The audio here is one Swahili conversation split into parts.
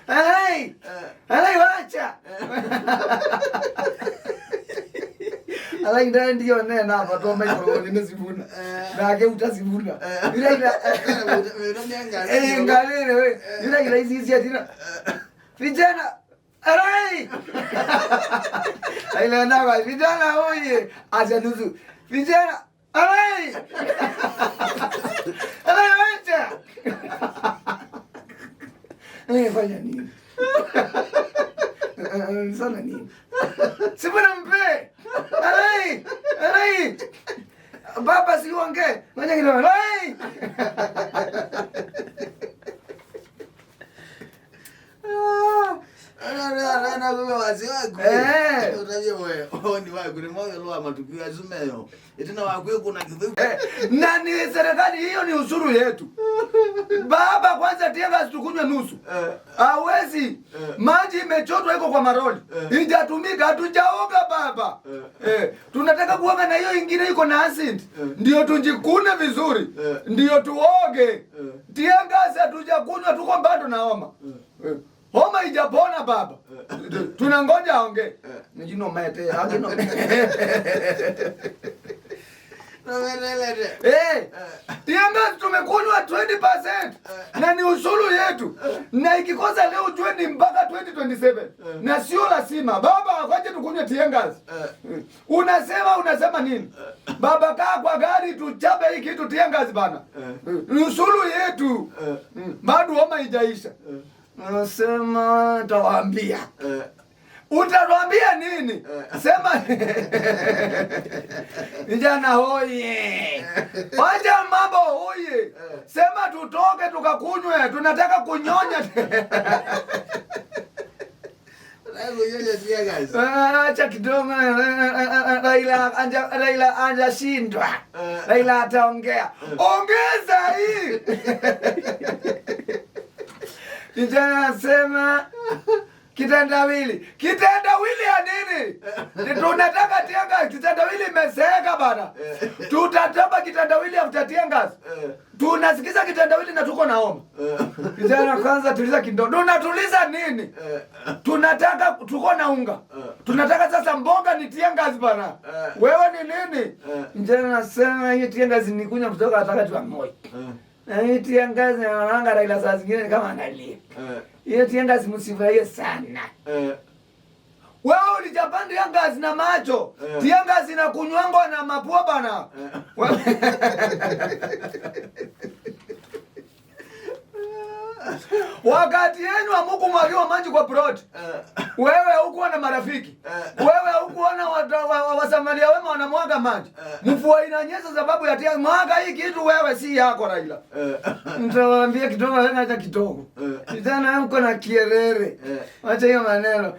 Alai! Alai wacha. Alai ndiye ndio nena hapa to mai kwa ni Sifuna. Na ake uta Sifuna. Ila ila ngalele we. Ila ila hizi hizi atina. Vijana alai! Ila na vijana oye acha nusu. Vijana alai! Alai wacha. Fanya nini? Sana nini? Sifuna mpe. Alai! Alai! Baba siongee. Ngoja kidogo. Alai! Na ni serikali hiyo ni ushuru yetu. Baba kwanza teargas tukunywe nusu. Hawezi. Maji imechotwa iko kwa maroli. Ijatumika hatujaoga baba. Tunataka kuoga na hiyo ingine iko na acid. Ndio tujikune vizuri. Ndio tuoge. Teargas hatujakunywa tuko bado na homa. Homa ijapona baba. Tunangoja aongee. Nijino mete, agino. Teargas tumekunywa 20% na ni ushuru yetu. Na ikikosa leo ujue ni mpaka 2027. Na sio lazima. Baba kwaje tukunywe teargas. Unasema nini? Baba kaa kwa gari tuchape hii kitu teargas bana. Ni ushuru yetu. Bado homa ijaisha. Unasema tawaambia. Utatuambia nini? Sema vijana hoye. Wacha mambo hoye. Sema tutoke tukakunywe, tunataka kunyonya. Acha kidogo Raila anja shindwa. Raila ataongea. Ongeza hii. Vijana anasema kitendawili. Kitendawili ya nini? Tunataka teargas. Kitendawili imezeeka bana. Tutatapa kitendawili after teargas. Tunasikiza kitendawili na tuko na homa. Vijana kwanza tuliza kidogo. Tunatuliza nini? Tunataka tuko na unga. Tunataka sasa mboga ni teargas bana. Wewe ni nini? Vijana nasema hiyo teargas ni kunywa kutoka wakati wa Moi. Na hii teargas naonanga Raila saa zingine ni kama analia. Hiyo teargas msifurahie sana. Wewe ulijapanda teargas na macho. Teargas inakunywangwa na mapua bana. Wakati yenu hamukumwagiwa maji kwa plot. Wewe hukuwa na marafiki. Wewe hukuona Wasamaria wema wanamwaga maji. Mvua inanyesha sababu ya tia mwaga hii kitu wewe si yako Raila. Nitawaambia kidogo wewe acha kidogo. Vijana mko na kierere. Acha hiyo maneno.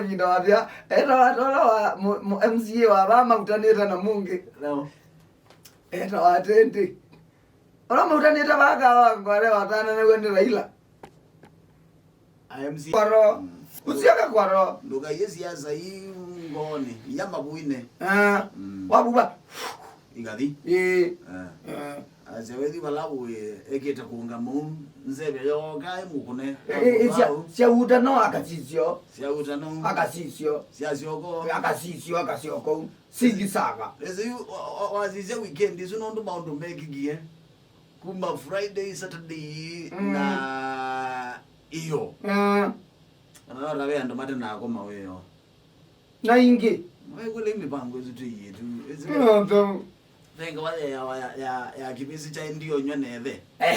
Nitawaambia eta watola wa MCA wa mama utaneta na mungi. No. Eta watende. Ora mutaneta baka wangu wale watana na wewe Raila. IMC. Kwaro. Usiaka kwaro. Nduga yesi ya sahi ngone ya mabuine. Wabuba. Ingathi. Azewethi balabu ekete kuunga mu nzebe yoka emukune. Cia utano akasisio. Cia utano. Akasisio. Cia cioko. Akasisio akasioko. Sigisaga. Ese wazize weekend isu nondu maundu mekigie. Kuma Friday, Saturday na iyo. Ana rabe andu mate na koma weyo. Na ingi. Wewe kule mipango isu tuyitu. Venga wale ya kibisi cha ndio nywa nethe.